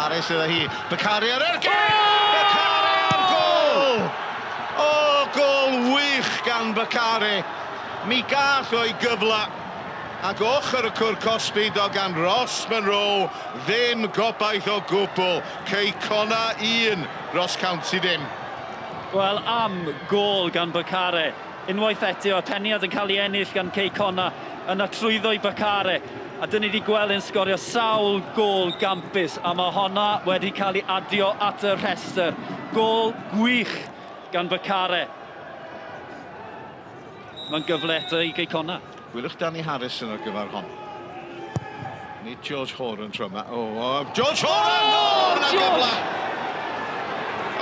Bakare sydd â hi. Bakare ar ergyd! Bakare ar gôl! O, gôl wych gan Bakare. Mi gath o'i gyfle. Ac ochr y cwr cosbi do gan Ross Munro. Ddim gobaith o gwbl. Cei Connah 1, Ross County dim. Wel, am gôl gan Bakare. Unwaith eto, y peniad yn cael ei ennill gan Cei Connah yna trwyddo i Bakare. A dyn ni wedi gweld yn sgorio sawl gôl gampus, a mae honna wedi cael ei adio at y rhestr. Gôl gwych gan Bakare. Mae'n gyfle eto i Gei Connah. Gwylwch Danny Harrison ar gyfer hon. Nid George Horan tro yma. O, oh, George Horan! O, oh, gyfle!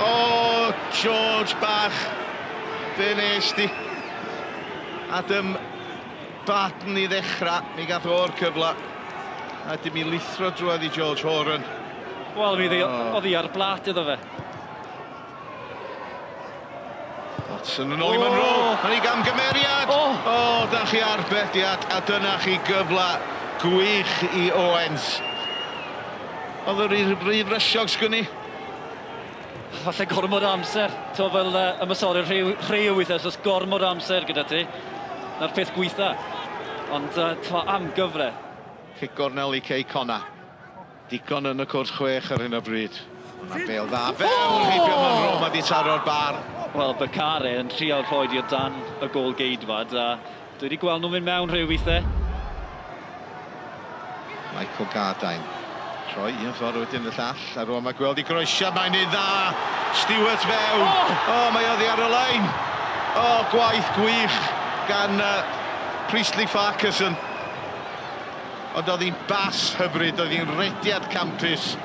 O, oh, George bach. Be nes di? Adam Barton i ddechrau, mi gath o'r cyfle. A dim i lithro drwodd i George Horan. Wel, mi oedd hi ar blat iddo fe. Watson yn ôl i Munro. Mae'n ei gamgymeriad. O, oh, da chi arbediad, a dyna chi gyfle gwych i Owens. Oedd yr rhy frysiog sgwn i? Falle gormod o amser. To fel ymosodwyr rhyw weithiau, os oes gormod o amser gyda ti, na'r peth gweitha. Ond to, am gyfle. Cic gornel i Cei Connah. Digon yn y cwrt 6 ar hyn o bryd. Mae bêl dda fewn, heibio Munro, mae di taro'r bar. Wel, Bakare yn trial rhoi di o dan y gôl geidwad, a dwi wedi gweld nhw'n mynd mewn rhyw weithiau. Michael Gardyne. Troi un ffordd wedyn y llall, a rwan mae gweld i groesiad, mae'n ei dda. Stewart fewn. O, mae oddi ar y lein. O, gwaith gwych gan Priestley Farquharson. Ond oedd hi'n bas hyfryd, oedd hi'n rediad campus,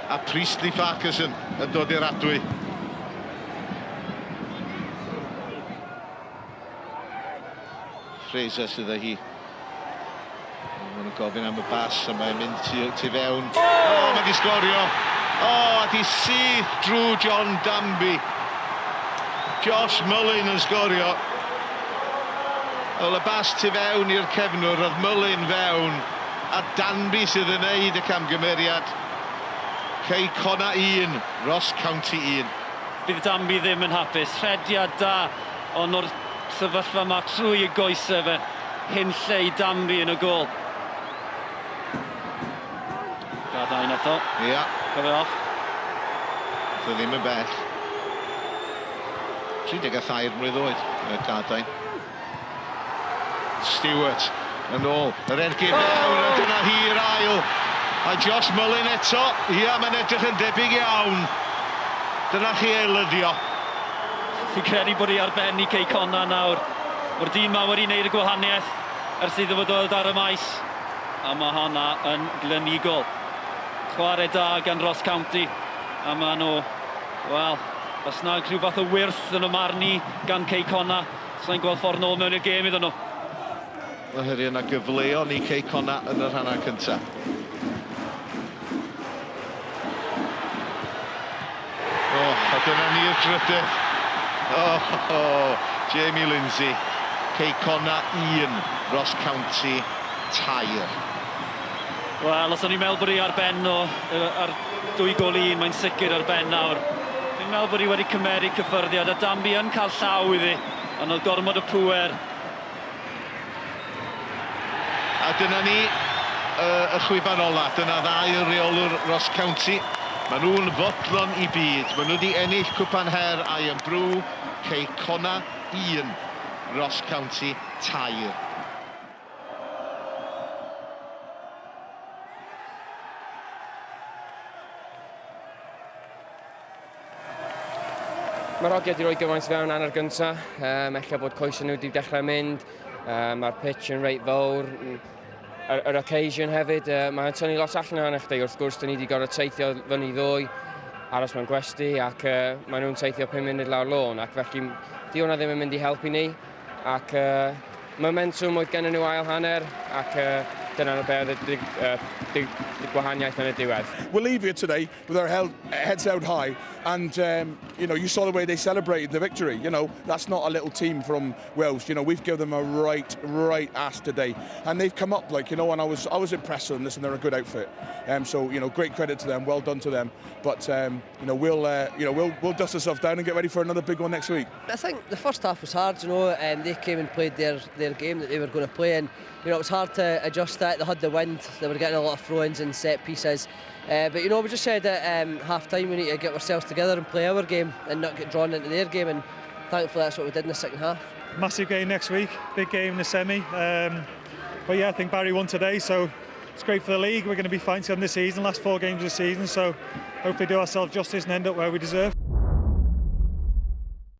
a Priestley Farquharson yn dod i'r adwy. Fraser sydd â hi. Maen nhw'n gofyn am y bas, a mae'n mynd tu fewn. O, mae wedi sgorio. O, a di syth drwy John Danby. Josh Mullin yn sgorio. Wel, y bas tu fewn i'r cefnwr, oedd Mullin fewn, a Danby sydd yn neud y camgymeriad. Cei Connah 1, Ross County 1. Bydd Danby ddim yn hapus. Rhediad da, ond o'r sefyllfa yma trwy y goesau fe. Hyn lle i Danby yn y gôl. Gardyne eto. Ia. Cofio off. Oedd ddim yn bell. 33 mlwydd oed, Gardyne. Stewart yn ôl. Yr ergyd fewn, a dyna hi'r ail. A Josh Mullin eto. Ia, mae'n edrych yn debyg iawn. Dyna chi eilyddio. Fi'n credu bod hi ar ben i Cei Connah nawr. Mae'r dyn ma wedi wneud y gwahaniaeth ers iddo fo dod ar y maes. A mae honna yn glinigol. Chwarae da gan Ross County. A maen nhw, wel, os na rhyw fath o wyrth yn y marn i gan Cei Connah, sa'n gweld ffordd nôl mewn i'r gêm iddyn nhw. Oherwydd yna gyfleon i Cei Connah yn y rhannau cyntaf. O, a dyna ni'r drydydd. O, Jamie Lindsay. Cei Connah 1, Ross County 3. Wel, os o'n i'n meddwl bod hi ar ben o, ar 2 gôl i 1, mae'n sicr ar ben nawr. Fi'n meddwl bod hi wedi cymeru cyffyrddiad, a Danby yn cael llaw iddi, ond oedd gormod o pŵer. A dyna ni y chwiban ola. Dyna ddau reolwr Ross County. Maen nhw'n fodlon i byd. Maen nhw wedi ennill Cwpan Her Iron Brew, Cei Connah 1, Ross County 3. Mae'r hogiau wedi rhoi gymaint fewn hanner gyntaf. Ella bod coesau nhw wedi dechrau mynd. Mae'r pitch yn reit fawr. Yr occasion hefyd, mae'n tynnu lot allan ohono chdi. Wrth gwrs, dyn ni wedi gorfod teithio fyny ddwy, aros mewn gwesty, ac maen nhw'n teithio 5 munud lawr lôn, ac felly di hwnna ddim yn mynd i helpu ni. Ac momentum oedd gennym nhw ail hanner, ac Dyna'n be oedd y, y, y gwahaniaeth yn y diwedd. We'll leave here today with our heads held high, and you saw the way they celebrated the victory. That's not a little team from Wales. We've given them a right ass today, and they've come up like and I was impressed with them. Listen, they're a good outfit. So great credit to them. Well done to them. But we'll you know we'll we'll dust ourselves down and get ready for another big one next week. I think the first half was hard, and they came and played their game that they were going to play, and it was hard to adjust that. They had the wind, they were getting a lot of throw-ins and set pieces. But we just said at half time we need to get ourselves together and play our game and not get drawn into their game, and thankfully that's what we did in the second half. Massive game next week, big game in the semi. But yeah, I think Barry won today, so it's great for the league. We're going to be fighting on this season, last four games of the season, so hopefully do ourselves justice and end up where we deserve.